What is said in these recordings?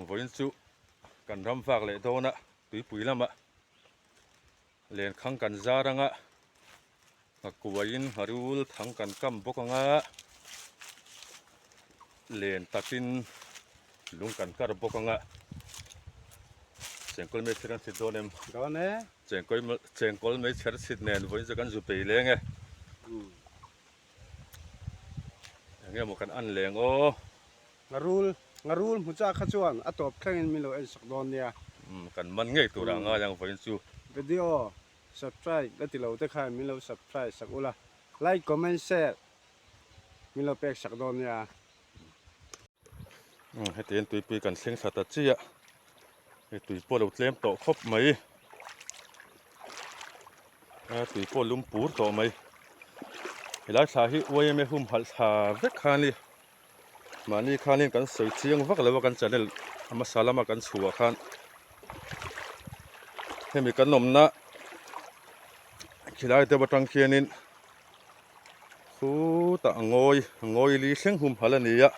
Vawiin chu kan ram vak leh dawn a, tuipui lamah lenkhang kan zar anga nghakuaiin ngharul thang kan kam bawk anga len takin lung kan kar bawk anga chengkawl mai chher an chhit dawn em? Dawn e. Chengkawl chengkawl mai chher chhit nen vawiin chu kan zu pei leng e. Enge maw kan an leng aw. Ngarul ngarul hmu chak kha chuan a tawp thlengin min lo en sak dawn nia. Umm kan man ngei tur ah ngai ang vawiin chu. Video subscribe la ti lo te khan min lo subscribe sak ula like comment share min lo pek sak dawn nia. Umm hetiang tuipui kan thleng thla ta chiah hei tui pawh a lo tlem tawh khawp mai a tui pawh a lum pur tawh mai helai thla hi yma humhalh thla vek kha a ni mahni khanin kan sawi chiang vak lo a kan channel a hmasa lama kan chhuah khan hemi kan awmna khilai deuh atang khianin Khutah a ngawi a ngawi li thleng humhalh a ni a,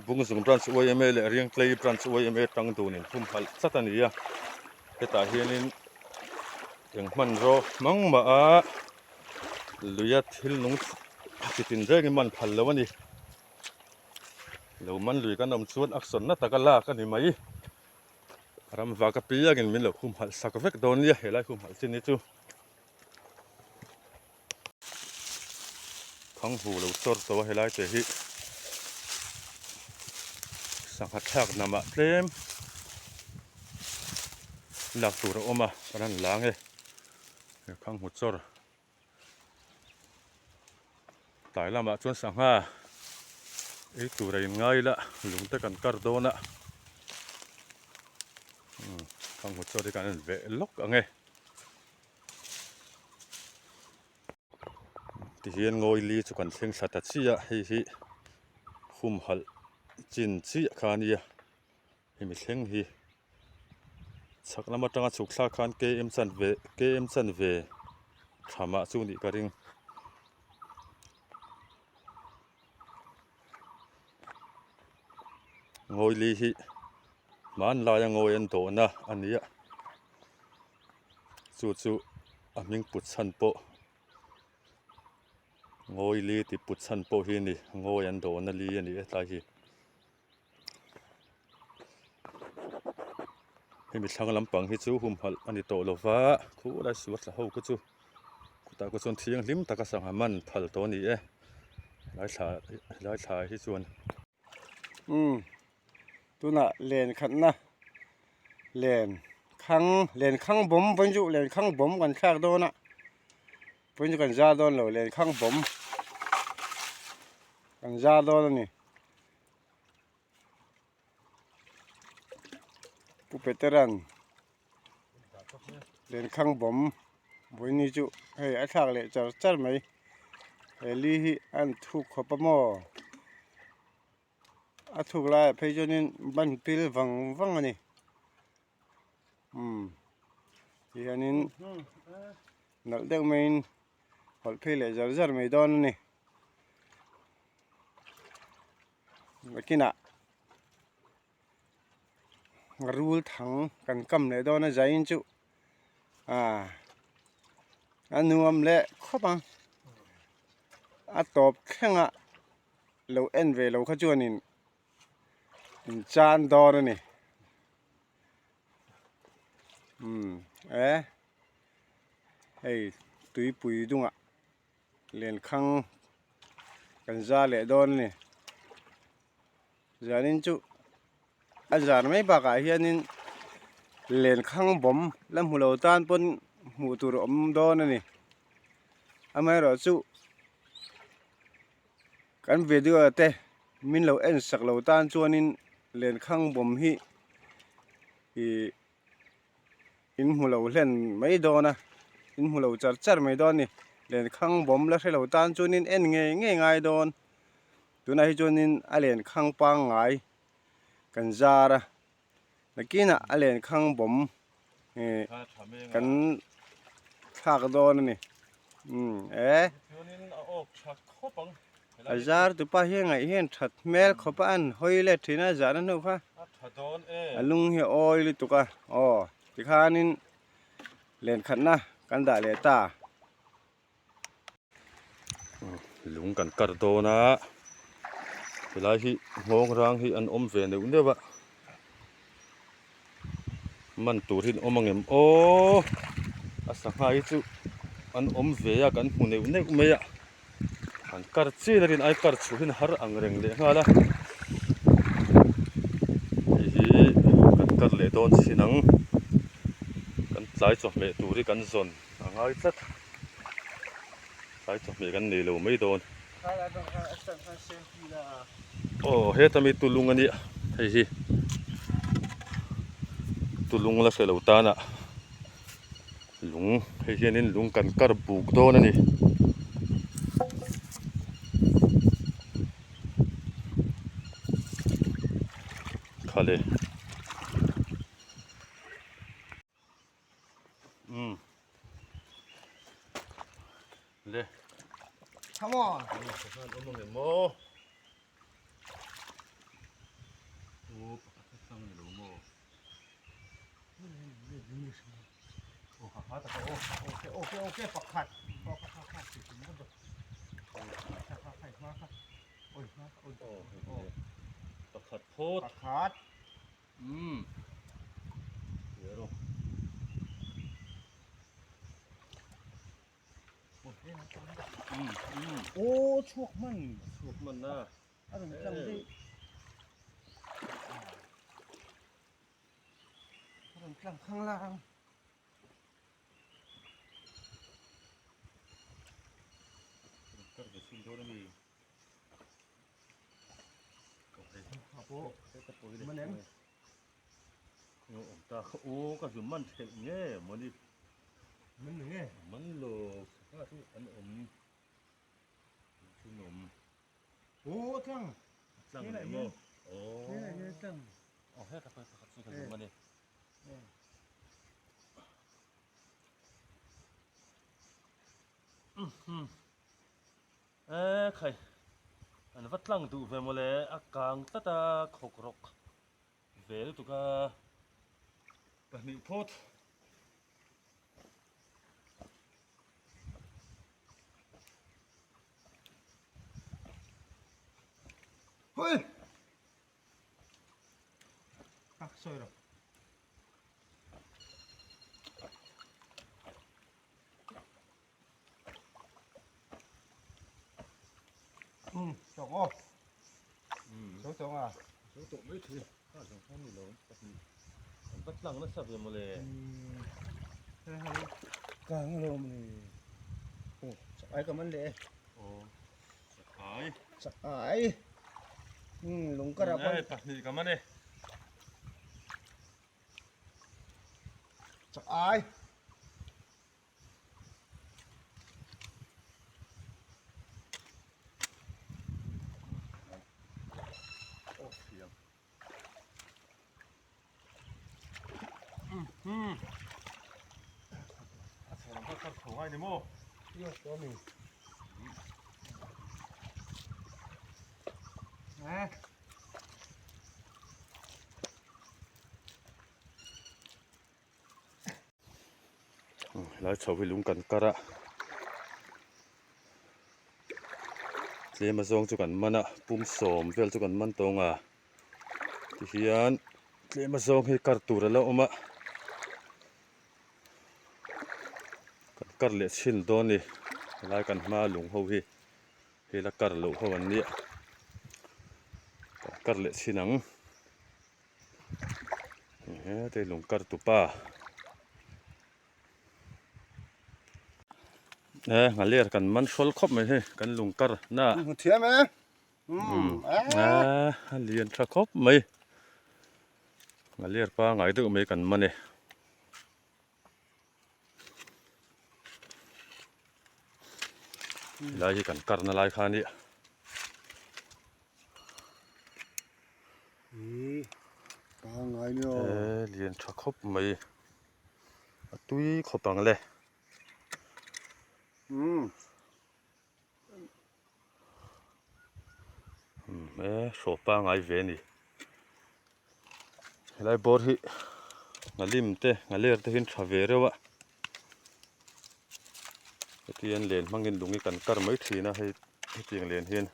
Bungzung Branch yma leh Riangtlei Branch yma tang dunin humhalh tlat a ni a, hetah hianin eng hmanraw hmang mah a luia thil nung chi tin rengin man phal lo a ni. Lo man lui kan awm chuan action na taka lak a ni mai. Ramvak apiangin min lo humhalh sak vek dawn nia helai humhalh chin hi chu. Thanghu lo chawr tawh a helai te hi sangha thlak namah tlem lak tur a awm a kan han lang e he thanghu chawr tlai lamah chuan sangha ei tur a in ngai ila lung te kan kar dawn a thanghu chawr hi kan en ve lawk ang e. Tihian ngawi li chu kan thleng thla ta chiah a hei hi humhalh chin chiah kha a nia hemi thleng hi chhak lam atanga chhuk thlak khan km chanve km chanve tha mah chu nih ka ring. Ngawi li hi hmanlaia ngawi an dawhna a ni a. Chu chu a hming put chhan pawh ngawi li tih put chhan pawh hi a ni ngawi an dawhna li a ni hetlai hi hemi thlang lampang hi chu humhalh a ni tawh lo va khulai sual thla ho te chu khutah te chuan thianghlim taka sangha man phal tawh a ni e helai thla helai thla hi chuan. Umm tunah len khatna len khang len khang bawm vawiin chu len khang bawm kan thlak dawn a vawiin chu kan zar dawn lo len khang bawm kan zar dawn a ni Pu Peteran len khang bawm vawiin ni chu hei a thlak leh char char mai he li hi a an thuk khawp a maw. A thuk laiah phei chuanin ban pil vang vang a ni umm tihianin nalh deuh maiin hawlh phei leh zar zar mai dawn a ni nakinah rul thang kan kam leh dawn a zaiin chu ah a nuam leh khawp ang a tawp thleng a. lo en ve lo kha chuanin in chan dawn a ni umm e hei tuipui dungah lenkhang kan za leh dawn a ni zanin chu a zar mai bakah hianin lenkhang bawm la hmu lo tan pawn hmuh tur a awm dawn a ni amaherawhchu. Kan video te min lo en sak lo tan chuanin lenkhang bawm hi ih in hmu lo hlen mai dawn a in hmu lo char char mai dawn a ni lenkhang bawm la hre lo tan chuanin en ngei ngei ngai dawn tunah hi chuanin a lenkhang pangngai kan zar a nakinah a lenkhang bawm ih kan thlak dawn a ni. Umm e. Chuanin a awk tha khawp ang. A zar tupa hi a ngaih hian that hmel khawp a an hawi let thin a zahna hnu kha. A tha dawn e. A lung hi a awi lutuk a aw tikhanin lenkhatna kan dah leh ta. Lung kan kar dawn a helai hi nghawng rang hi an awm ve neuh neuh a man tur hi an awm angem aw a sangha hi chu an awm ve a kan hmu neuh neuh mai a an kar chin a rin ai kar chhuah hian har ang reng leh nghal a hei hi kan kar leh dawn chin ang kan tlai chawhmeh tur hi kan zawn. A ngai tlat. Tlai chawhmeh kan nei lo mai dawn. Aw heta mi tulung a nia hei hi tulung la hre lo tana lung hei hianin lung kan kar buk dawn a ni. Khale. Um. Le. Come on. Khan awm ang em maw? Aw pakhat kha tlang ni lo maw? Aw kha kha taka aw. Okay, okay, okay, pakhat. Aw kha kha kha si si mo do. Kha kha kha hma kha. Oi hma kha oi. Aw. Pakhat phawt. Pakhat. Umm Zero Umm umm Aw chhuak hman Chhuak hman na A rawn tlang daih A rawn tlang khang lang Kar ve chhin dawn a mi. Aw ka zu man thelh nge mawni Man nge man lo sangha chu an awm an awm aw tlang tlang ni maw aw tlang aw heta pakhat chu ka zu man e. E khai an va tlang duh ve mawle a kang tlat a khawk rawk ve lutuk a pahnih phawt. Hoi! Ah, sawi rawh. Chawng aw. Zo tawng a. Zo tawh mai thei. Kha zawng khan ni lo pahnih. An va tlang nasa ve mawle. Kang alawm ni. Aw, chak ai ka man leh e. Aw, chak ai. Chak ai. Lung ka rap a. Pahnih ka man e. Chak ai. Helai chho hi lung kan kar a tlem azawng chu kan man a pum sawm vel chu kan man tawng a tihian tlem azawng hi kar tur a la awm a kan kar leh chhin dawn a ni helai kan hma lung ho hi hei la kar loh ho an nia kan kar leh chhin ang. Hete lung kar tu pa e nghaler kan man hrawl khawp mai hei kan lung kar na hmu thiam e a a lian tha khawp mai nghaler pangai deuh mai kan man e. Helai hi kan karna lai kha a nia. E lian tha khawp mai a tui khawp ang le. Umm. Umm e hrawh pangai ve a ni. Helai bawr hi nghalim te nghaler te hian tha ve reuh a. Hetiang len hmangin lung hi kan kar mai thin a hei hetiang len hian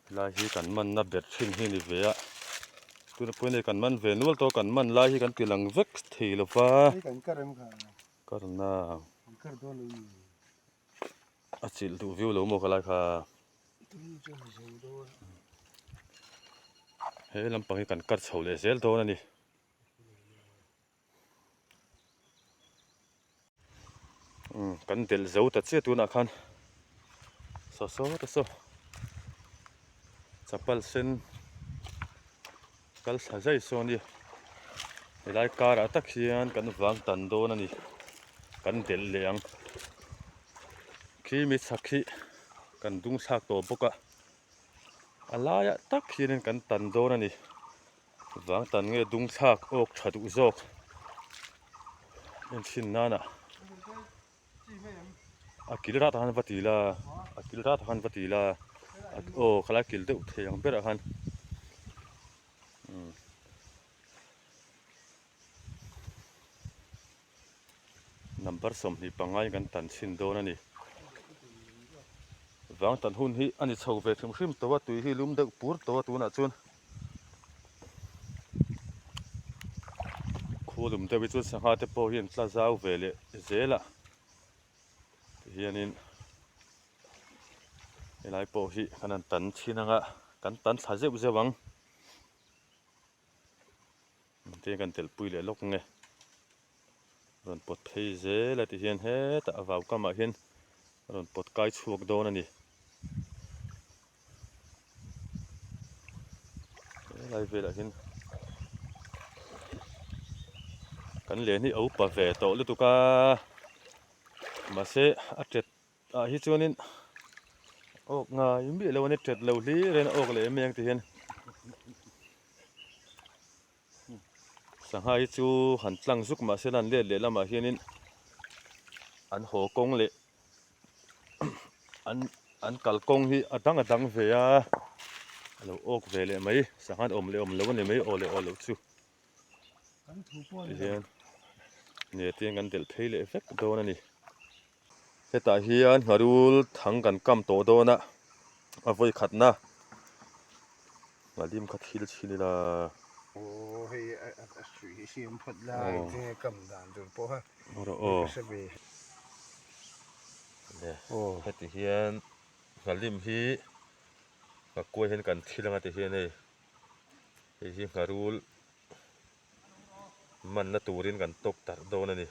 helai hi kan manna ber thin hi a ni ve a. Tuna pawhin hei kan man ve nual tawh a kan man lai hi kan ti lang vek thei lo va. Karna a chilh duh viau lo maw ka lai kha. He lampang hi kan kar chho leh zel dawn a ni. Umm kan delh zo ta chiah tunah khan saw saw ta saw chapal sen kal thla zai saw a ni helai karah tak hian kan vang tan dawn a ni kan delh leh ang khi mi chhak hi kan dung thlak tawh bawk a a laiah tak hianin kan tan dawn a ni. Vang tan nge dung thlak awk tha duh zawk enchhin nana a kil rat ah khan va ti la a kil rat ah khan va ti la aw khalai kil deuh thei ang berah khan umm. Number 25 in kan tan chhin dawn a ni. Vang tan hun hi a ni chho ve hrim hrim tawh a, tui hi lum deuh pur tawh a tunah chuan khu lum deuh hi chuan sangha te pawh hi an tla zau ve leh zel a tihianin helai pawh hi kan han tan chhin ang a, kan tan thla zeuh zeuh ang. Engtin kan telpui leh lawk nge rawn pawt phei zel a ti hian hetah a vau kamah hian rawn pawt kai chhuak dawn a ni. Helai velah hian kan len hi a upa ve tawh lutuk a mahse a tet ah hi chuanin awk ngai miah lo a ni tet lo hlir in a awk leh em em ang ti hian sangha hi chu han tlang zuk mahse lan let leh lamah hianin an haw kawng leh an an kal kawng hi a dang a dang ve a a lo awk ve leh mai sangha an awm leh awm lo a ni mai aw leh aw loh chu tihian nia tiang kan delh phei leh vek dawn a ni. Hetah hian ngharul thang kan kam tawh dawn a, a vawi khatna nghalim kha thil chhin ila. Aw hei a hrui hi siam phawt lai te kam dan tur pawh kha ka hre ve. Heti hian nghalim hi nghakuai hian kan thil anga ti hian hei hei hi ngharul Manna turin kan tawk tarh dawn a ni.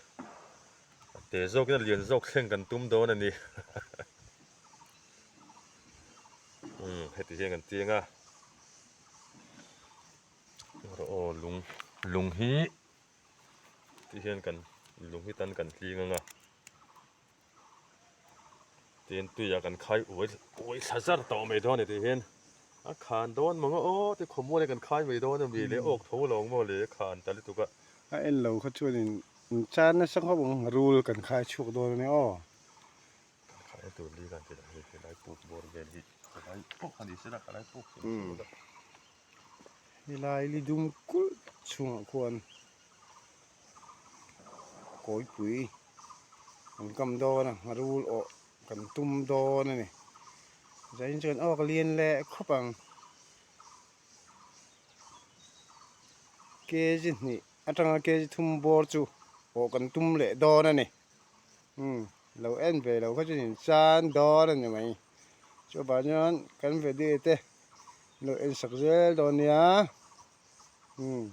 A te zawkin a lian zawk thleng kan tum dawn a ni. Umm heti hian kan tiang a. Rawh aw lung lung hi ti hian kan lung hi tan kan hling ang a. Tin tuiah kan khai uai uai thla zar tawh mai dawn a ni tih hian a khan dawn maw aw ti khawmual hi kan khai mai dawn a mi leh awk tho lo maw le khan ta lutuk a. A en lo kha chuan in in chan nasa khawp ang rul kan khai chhuak dawn a nia aw. Kan khai na tur li kan ti lo hei helai puk bawr vel hi helai puk a ni sela helai puk hrim hrim a. Helai li dum kulh chhungah khuan kawipui kan kam dawn a ngharul awh kan tum dawn a ni zain chuan aw ka lian leh khawp ang kg hnih atanga kg thum bawr chu awh kan tum leh dawn a ni umm lo en ve lo kha chuan in chan dawn a ni mai chuvang chuan kan video te lo en sak zel dawn nia umm.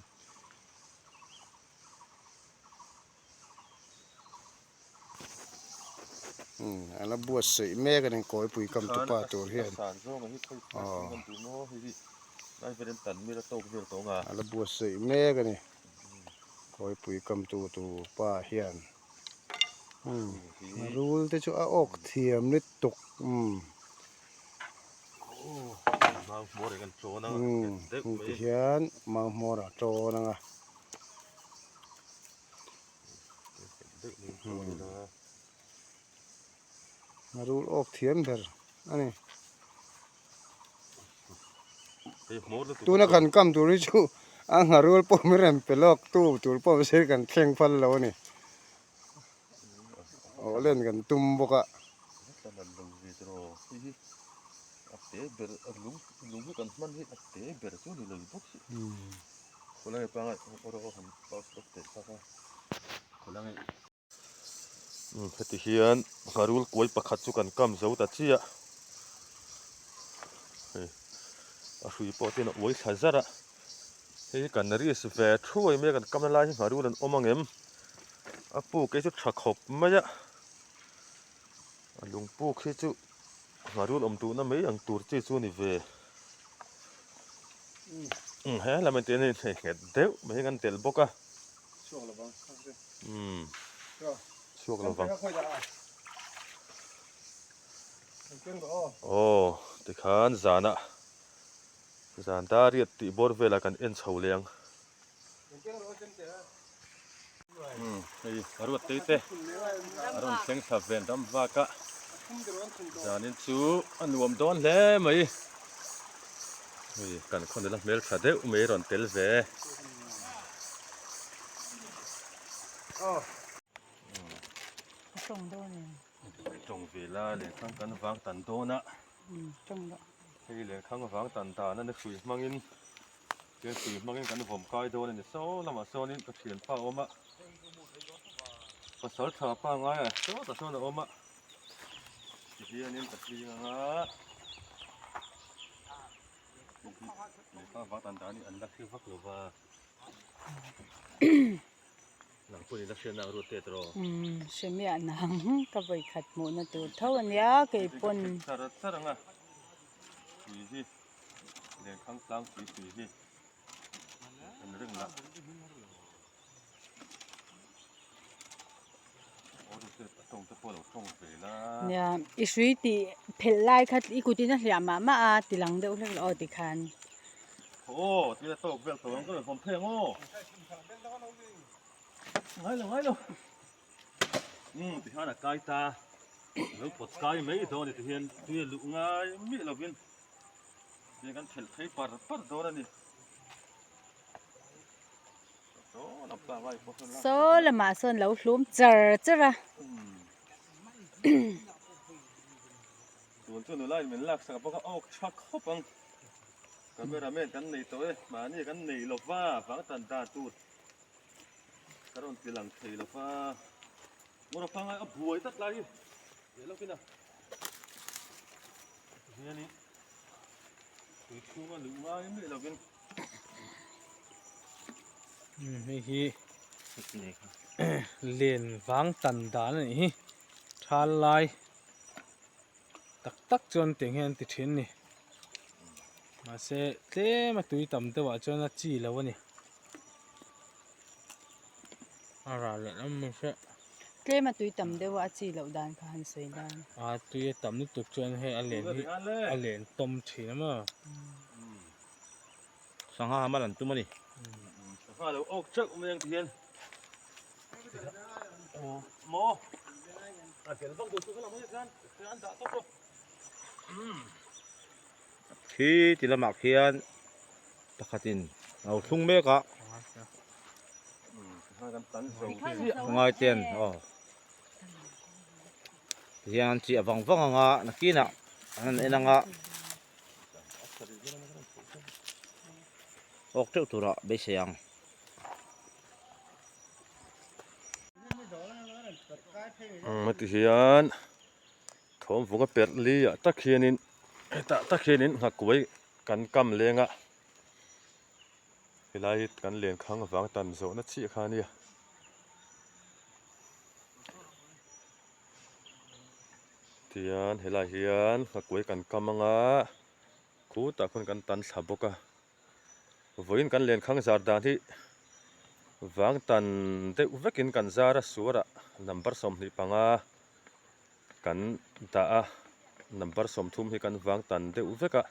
Umm a la buatsaih mek a ni kawipui kam tu pa tur hian aw a la buatsaih mek a ni kawipui kam tu tur pa hian umm rul te chu a awk thiam lutuk umm. Umm tihian mau hmawr a tawn ang a. Ngharul awk thiam ber a ni. Tuna kan kam tur hi chu a ngharul pawh min rawn pe lawk tu tur pawh sir kan thleng phal lo a ni. Aw len kan tum bawk a. Heti hian ngharul kuai pakhat chu kan kam zo ta chiah hei a hrui pawh chuan a uai thla zar a hei hi kan risk ve thuai mai a kan kamna lai hi ngharul an awm ang em a puk hi chu tha khawp mai a a lung puk hi chu ngharul awm duhna mai ang tur chi chu a ni ve he lam ah hian hei nghet deuh mai hi kan telh bawk a. Umm chhuak lo vang aw tikhan zana zan dariat tih bawr velah kan en chho leh ang umm hei a ruat tei te a rawn thleng thla ven ram vak a zanin chu a nuam dawn hle mai hei kan khaw nula hmeltha deuh mai rawn tel ve. Tawng ve la lehkhang kan vang tan dawn a hei lehkhang vang tan dan a ni hrui hmangin chuan hrui hmangin kan vawm kai dawn a ni saw lamah sawnin ka thianpa a awm a pasal tha pangngai ah sawtah sawn a awm a tihianin ka hling anga lehkhang vang tan dan hi an la hre vak lo va. Nang pawhin la hriatna ang ruat teh tawh. Umm hre miah nang ka vawi khat hmuhna tur tho a nia kei pawn. Char char ang a tui hi lenkhang tlang tui tui hi an ring lah. Nia i hrui tih phelh lai kha i kut in a hliah mah mah a ti lang deuh hlek lo aw tikhan. Aw tui a tawk vel tawh ang ka rawn vawm phei ang aw. Ngai lo ngai lo. Umm tikhan a kai ta a lo pawt kai mai dawn a ni tihian tui a luh ngai miah lovin tihian kan phelh phei par par dawn a ni. Saw lamah sawn lo hlum char char a. Tun chu nula in min lak sak bawk a awk tha khawp ang. Camera man kan nei tawh e, mahni kan nei lo va, vang tan dan tur ka rawn ti lang thei lo va. Ngawr pangai a buai tlat lai hi leh lawkin a hianin tui chhunga luh ngai miah lovin. Hei hi len vang tan dan a nih hi thal lai tak tak chuan tiang hian an ti thin a ni mahse tlem a tui tam deuh ah chuan a chi lo a ni a ral leh lam mai hriat. Tlem a tui tam deuh a a chi loh dan kha han sawi dan. A tui a tam lutuk chuan hei a len hi a len tawm thin a maw. Sangha hama lan tum a ni. Sangha lo awk teuh mai ang ti hian. Maw? A tel vak duh chu ka lam hi khan an dah tawp rawh. Khi ti lamah khian pakhatin a lo thlung mek a. Ngai ten aw. Tihian an chiah vang vang anga nakinah an han en anga. Awk teuh turah beisei ang. Heti hian thawmvunga perh li ah tak hianin hetah tak hianin nghakuai kan kam leng a helai hi kan lenkhang vang tan zawhna chiah kha a nia. Tihian helai hian nghakuai kan kam anga khutah khawn kan tan thla bawk a vawiin kan lenkhang zar dan hi vang tan deuh vekin kan zar a suarah number 25 kan dah a number 30 hi kan vang tan deuh vek a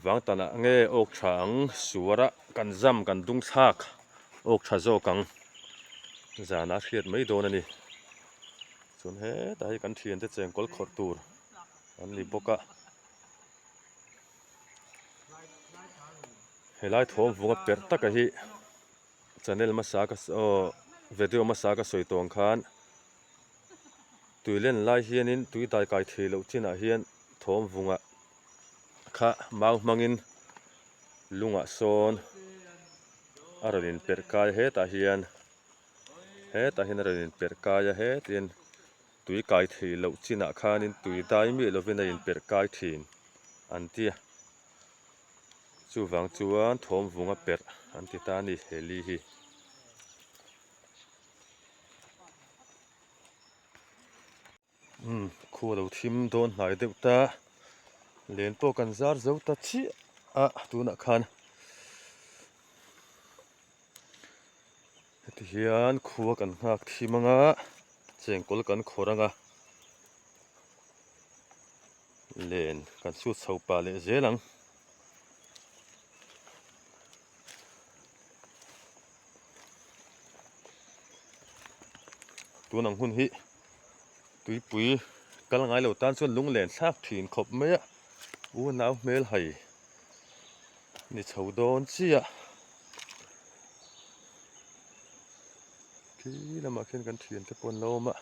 vang tanah nge awk tha ang suara kan zam kan dung thlak awk tha zawk ang zanah a hriat mai dawn a ni. Chuan hetah hi kan thiante chengkawl khawrh tur an ni bawk a. Helai thawm vunga perh taka hi channel hmasa ka aw video hmasa ka sawi tawh ang khan tui len lai hianin tui dai kai thei loh chinah hian thawm vunga kha mau hmangin lungah sawn a rawn inperh kai hetah hian hetah hian a rawn inperh kai a hetin tui kai thei loh chinah khanin tui dai miah lovin a inperh kai thin an ti a. Chuvang chuan thawm vunga perh an ti ta a ni he li hi. Umm khu a lo thim dawn hnai deuh ta len pawh kan zar zo ta chiah a tunah khan heti hian khua kan nghak thim anga chengkawl kan khawrh anga len kan sut chho pah leh zel ang. Tun ang hun hi tuipui kal ngai lo tan chuan lunglen thlak thin khawp mai a, unau hmel hai ni chho dawn chiah. Khi lamah khian kan thiante pawh an lo awm a.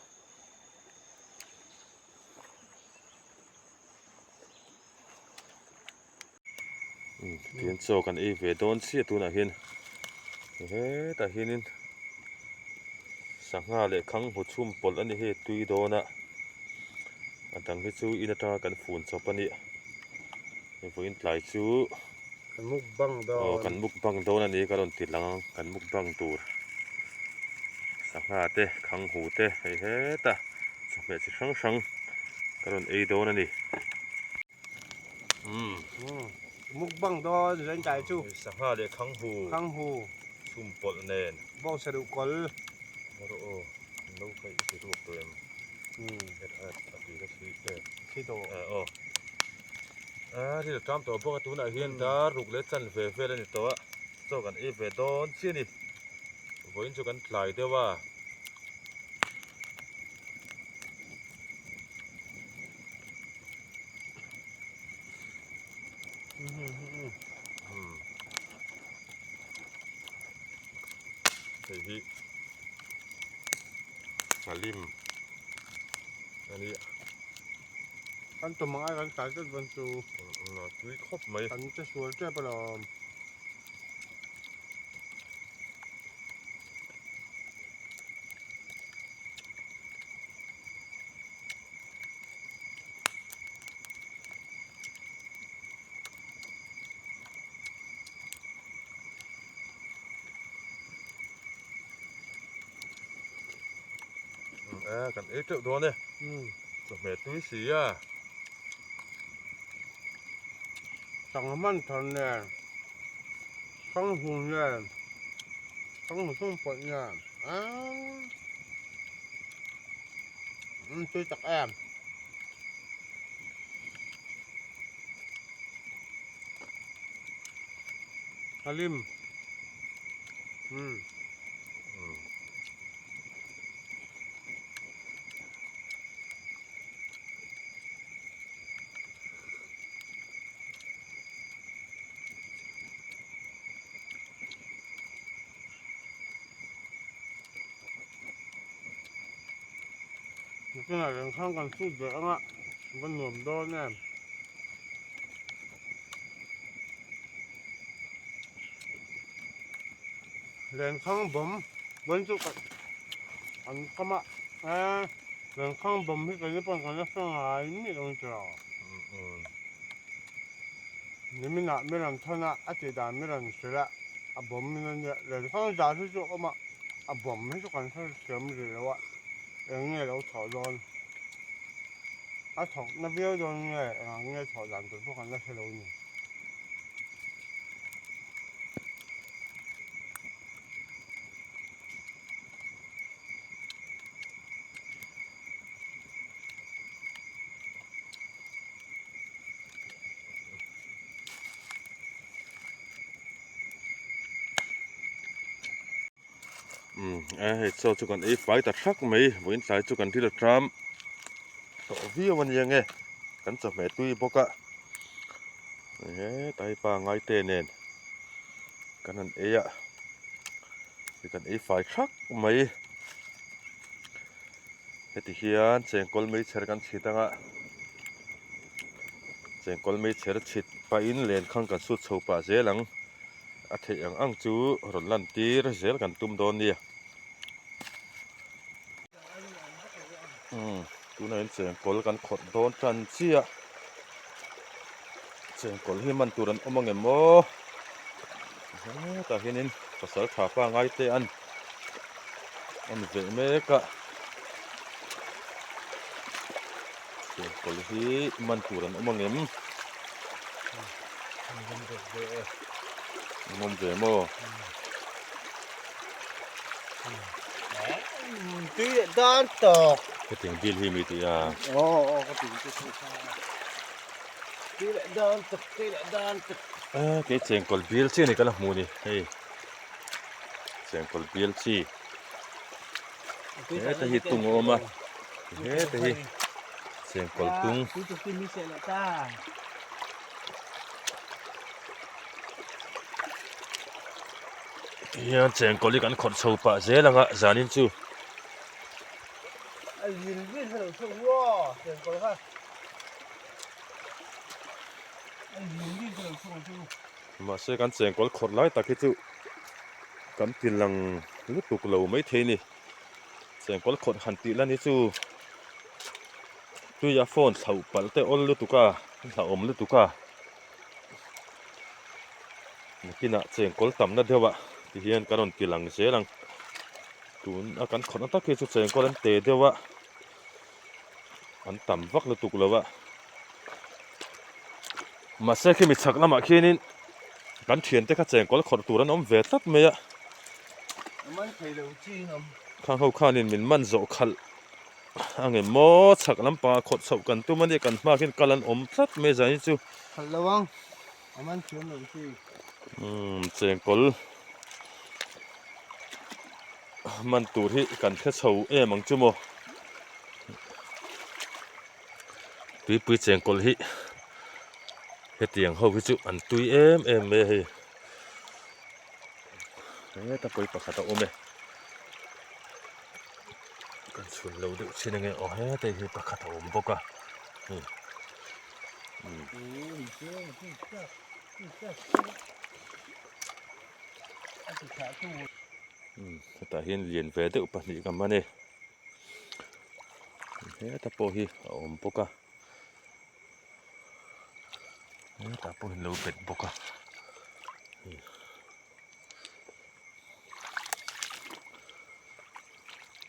Tihian chaw kan ei ve dawn chiah tunah hian hetah hianin sangha leh khang hmu chhum pawlh a ni hei tui dawn a a dang hi chu in atanga kan fun chawp a nih vawiin tlai chu aw kan mukbang dawn a ni ka rawn ti lang ang kan mukbang tur sangha te khang hu te hei heta chawhmeh chi hrang hrang ka rawn ei dawn a ni. Mukbang dawn zain tlai chu. Sangha leh khanghu. Khanghu. Chhum pawlh nen. Bawngsa duh kawl. Rawh aw. No kha i ti ruak tawh em? Er at a ti ka thi e. Thi tawh. Aw. A ril a ṭam tawh bawk a tunah hian dar ruk leh chan ve vel a ni tawh a. Chaw kan ei ve dawn chiah a ni. Vawiin chu kan tlai deuh a. Hei hi Salim a ni a. Kan tum ang ai kan tlai tlat ban chu. Tui khawp mai. Kan che sual tep alawm. A kan ei teuh dawn e chawhmeh tui si a sangha man thar nen sanghu nen sanghu sum pawlh nen tui tak em. Halim. Tunah reng khan kan sut ve anga va nuam dawn em. Lenkhang bawm vawn chu an kam a e lenkhang bawm hi keini pawn kan la hre ngai miah lo ni tawh lo. Niminah mi rawn thawn a a tih dan mi rawn hrilh a a bawm in a nia lenkhang zah hi chu a awm a a bawm hi chu kan hre thiam rih lo a eng nge lo thawh dawn a thawk na viau dawn nge eng ang nge thawh dan tur pawh kan la hre lo a ni. Umm e hei chaw chu kan ei fai ta thak mai vawiin tlai chu kan thil a tram tawh viau a nia nge kan chawhmeh tui bawk a hetlai pa ngaite nen kan han ei a kan ei fai thak mai heti hian chengkawl meichher kan chhit anga chengkawl meichher chhit pahin lenkhang kan sut chho pah zel ang. A theih ang ang chu rawn lan tir zel kan tum dawn nia. Umm tunah hian chengkawl kan khawrh dawn tan chiah. Chengkawl hi man tur an awm ang em aw? Hetah hianin pasal tha pangai te an an veh mek a. Chengkawl hi man tur an awm ang em? An awm ve maw? Tui leh dan tawk. Hetiang dil hi mi tih a. Aw aw ka ti chu chu kha. Tui leh dan tawk tui leh dan tawk. A kei chengkawl bial chi a ni ka la hmu ni hei. Chengkawl bial chi. Heta hi tung a awm a heta hi chengkawl tung. Hian chengkawl hi kan khawrh chho pah zel ang a zanin chu. Mahse kan chengkawl khawrh lai tak hi chu kan ti lang lutuk lo maithei a ni. Chengkawl khawrh han tih lan hi chu tuia phone thlauh palh te awl lutuk a, a hlauhawm lutuk a. Nakinah chengkawl tamna deuh ah ti hian ka rawn ti lang zel ang. Tun a kan khawrhna tak hi chu chengkawl an te deuh a, an tam vak lutuk lo a. Mahse khimi chhak lamah khianin kan thiante kha chengkawl khawrh tur an awm ve tlat mai a. Khang ho khanin min man zawh khalh ang em maw chhak lampangah khawrh chhoh kan tum a nia kan hma khian kal an awm tlat mai zan hi chu. Khalh lo ang a man thiam lo chi. Umm chengkawl man tur hi kan hre chho em ang chu maw. Tuipui chengkawl hi hetiang ho hi chu an tui em em mai a hei heta pawi pakhat a awm e kan chhun lo deuh chin ange aw heta hi pakhat a awm bawk a hei umm hetah hian lian ve deuh pahnih ka man e. Heta pawh hi a awm bawk a hetah pawh hian lo bet bawk a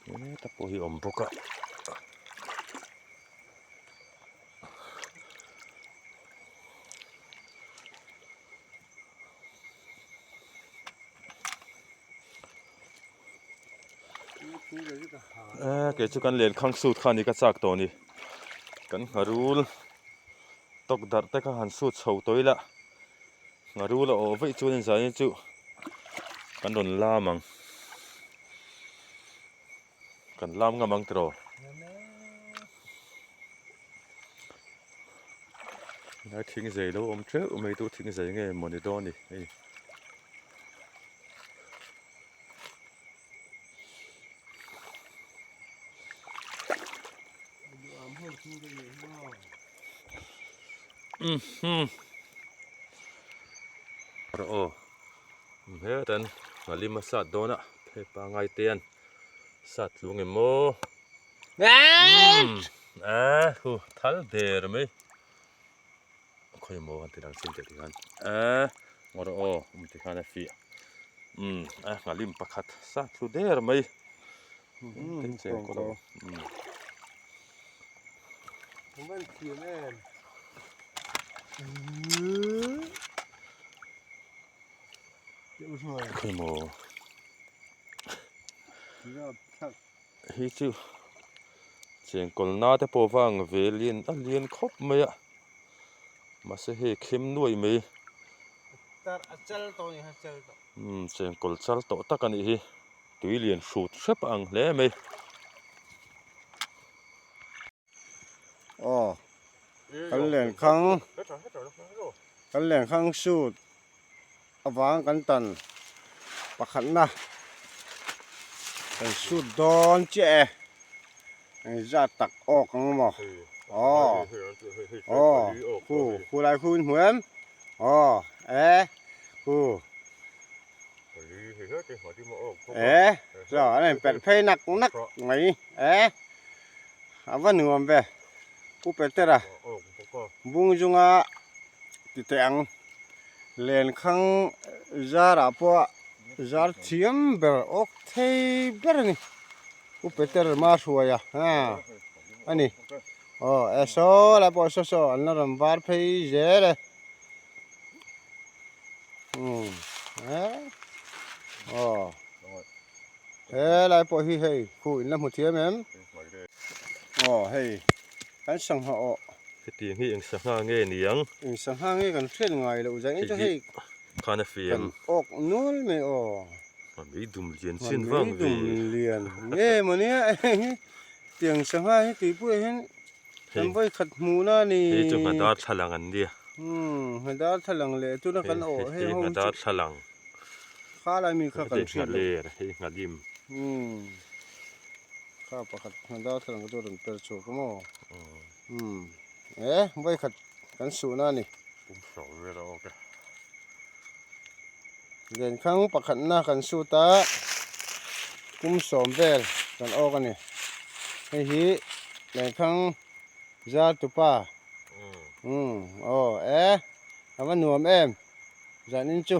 heta pawh hi a awm bawk a. Kei chu kan lenkhang sut kha a ni ka chak tawh a ni kan ngharul tawk darh te kha han sut chho tawh ila ngharul a awh veih chuan zan chu kan rawn lam ang kan lam ngam ang tiraw helai thing zei lo awm teuh mai tu thing zei nge maw ni dawn ni hei. Rawh aw hetan nghalima sat dawn a hei pangai te an sat tlung em maw a hu thal der mai. Khawi maw kan ti dang chin teh tikhan eh ngaw rawh aw um tikhan a fiah umm a nghalim pakhat sa thlu der mai khawi maw Hei chu chengkawl na te pawh va ang ve lian a lian khawp mai a mahse hei a khem nuai mai umm chengkawl chal tawh tak a nih hi. Tui lian hrut hrep a ang hle mai. Aw kan lenkhang kan lenkhang shoot avang kan tan pakhatna kan shoot dawn chiah e engzat tak awk ang maw aw aw khu khu lai khu in hmu em aw e khu. E chaw an in perh phei nak nak mai e a va nuam ve pu Petera bung zunga ti teh ang lenkhang zarah pawh zar thiam ber awk thei ber a ni pu Peter ma hruai a a ni aw e saw lai pawh saw saw an la rawn var phei zel e. Umm aw helai pawh hi hei khu in la hmu thiam em aw hei kan sangha aw hetiang hi eng sangha nge ni ang eng sangha nge kan hriat ngai loh zan in chu hei khan a fiam awk nual mai aw a mei dum lian chin vang ve mei dum lian nge maw nia tiang sangha hi tuipui ah hian Kan vawi khat hmuhna a ni. Hei chu nghadar thlalang an nia. Umm nghadar thlalang leh tuna kan awh hei ho chu. Nghadar thlalang. Kha lai mi kha kan hriat lo. Hei nghaler, hei nghalim. Umm kha pakhat nghadar thlalang chu rawn per chhuak a maw. Umm e vawi khat kan suhna a ni. Pum hrawk vel a awk e. Lenkhang pakhatna kan sut a, kum sawm vel kan awk a ni. Hei hi lenkhang zar tupa umm aw e a va nuam em zanin chu.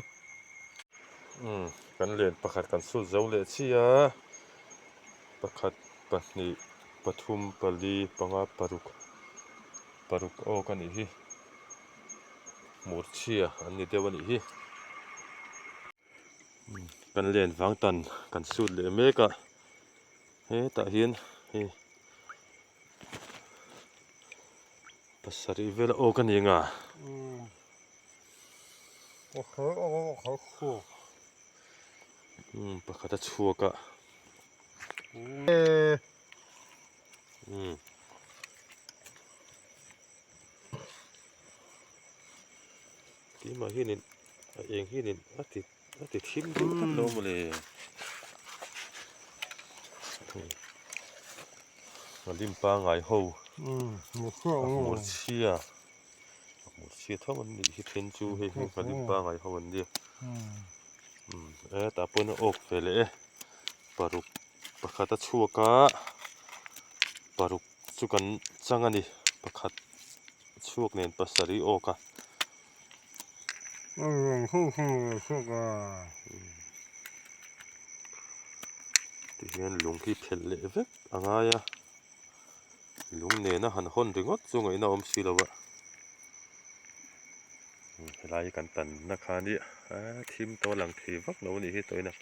Umm kan len pakhat kan sut zo leh chiah a, pakhat pahnih pathum pali panga paruk paruk awk a nih hi. Hmurchhia an ni deuh a nih hi. Kan len vang tan kan sut leh mek a, hetah hian hei pasarih vel a awk a ni ang a. Pakhat a chhuak a. Keimah hianin a eng hianin a ti a ti thim deuh tlat lo mawle a lim pangai ho a hmur chhia a hmur chhia tho an nih hi then chu hei hi a lim pangai ho an nia e tah pawhin a awk ve leh e paruk pakhat a chhuak a paruk. Chu kan chang a ni pakhat chhuak nen pasarih awk a. Tihian lung hi phelh leh vek a ngai a lung nena han hawn ringawt chu ngaihna awm si lo a helai hi kan tanna kha a nia thim tawh a lang thei vak lo a nih hi tawhin a.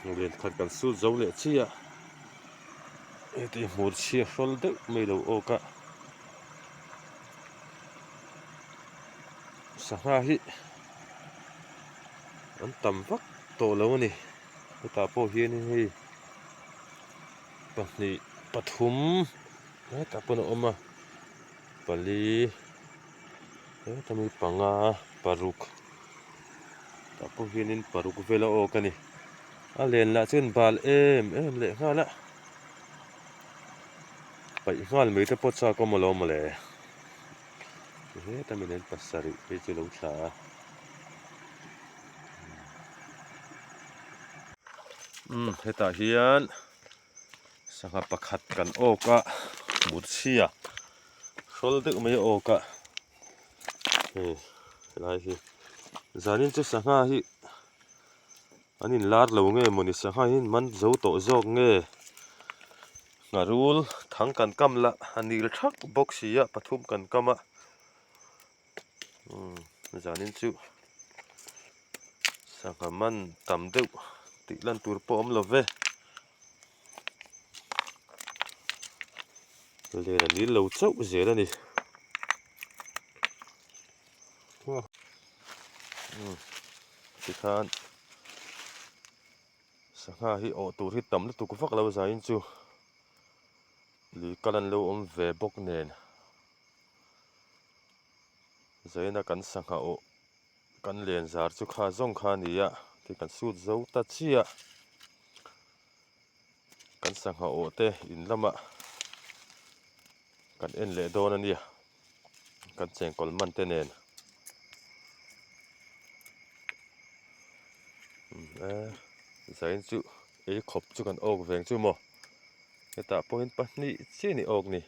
Lian khat kan sut zo leh chiah heti hmur chhia hrawl deuh mai lo awk a sangha hi an tam vak tawh lo a ni hetah pawh hianin hei pahnih pathum hetah pawn a awm a pali heta mi panga paruk. Tah pawh hianin paruk vel a awk a ni. A len lah chuan bal em em leh nghal a. Paih nghal mai te pawh chak awm alawm mawle. Heta mi nen pasarih phei chu lo thla a. Umm hetah hian sangha pakhat kan awk a murchhia hrawl deuh mai a awk a. Hei helai hi zanin chu sangha hi an in lar lo nge mawni sangha hi an man zo tawh zawk nge ngharul thang kan kam lah a nil thak bawk si a pathum kan kam a umm zanin chu sangha man tam deuh tih lan tur pawh a awm lo ve. Len a nil lo chauh zel a ni. Tikhan. Sangha hi awh tur hi tam lutuk vak lo zaiin chu lui kal an lo awm ve bawk nen zaina kan sangha awh kan len zar chu kha zawng kha a ni a ti kan sut zo ta chiah kan sangha awh te in lamah kan en leh dawn a nia kan chengkawl man te nen. Zain chu ei khawp chu kan awk veng chu maw hetah pawhin pahnih chiah a ni awk ni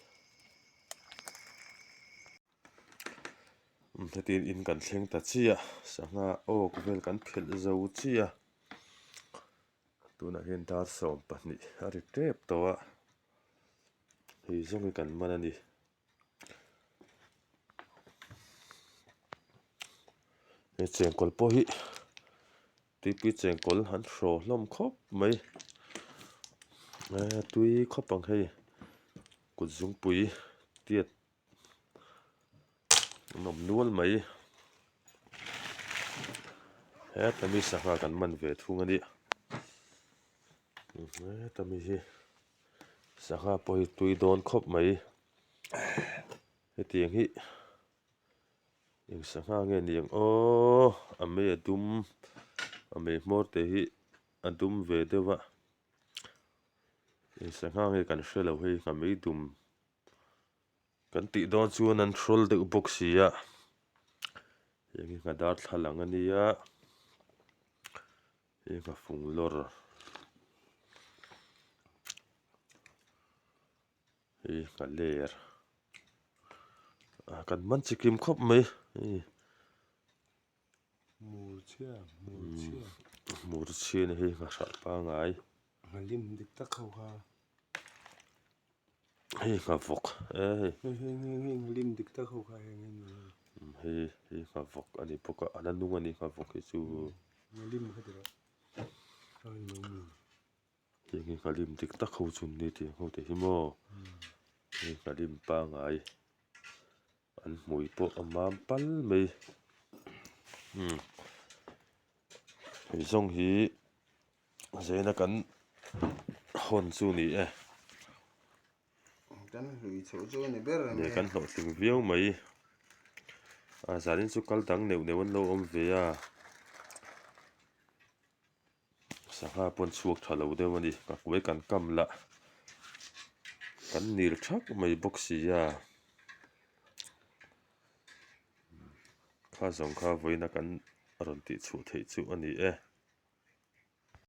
hetiang in kan thleng ta chiah sangha awk vel kan phelh zo chiah tunah hian dar 12 a ri tep tawh a hei zawng hi kan man a ni. He chengkawl pawh hi tuipui chengkawl an hraw hlawm khawp mai eh tui khawp ang hei kut zungpui tiat an awm nual mai heta mi sangha kan man ve thung a nia heta mi hi sangha pawh hi tui dawn khawp mai. Hetiang hi eng sangha nge ni ang aw a mei a dum a mei hmawr te hi a dum ve deuh a eng sangha nge kan hre lo hei a mei dum kan tih dawn chuan an hrawl deuh bawk si a heng hi nghadar thlalang a nia heng a fung lawr. Hei ka ler ah kan man chikim khawp mai hei Mur chhia mur chhia mur chhia ni hei nghahrah pangai nghalim dik tak ho kha hei nghavawk e hei hei hei hei hei nghalim dik tak ho kha heng hei ni hei hei nghavawk a ni bawk a a la nung a ni nghavawk hi chu nghalim kha ti rawh a ni lo mi. Heng hi nghalim dik tak ho chu an ni tih ang ho te hi maw hei nghalim pangai an hmui pawh a mam pal mai umm hei zawng hi zaina kan hawn chu a ni e. Kan hlui chhoh chu a ni ber ang e. Kan hlawhtling viau mai a zanin chu kal dang neuh neuh an lo awm ve a. Sangha pawh an chhuak tha lo deuh a ni ka kuai kan kam lah kan nil thak mai bawk si a kha zawng kha vawiin a kan rawn tih chhuah theih chu a ni e.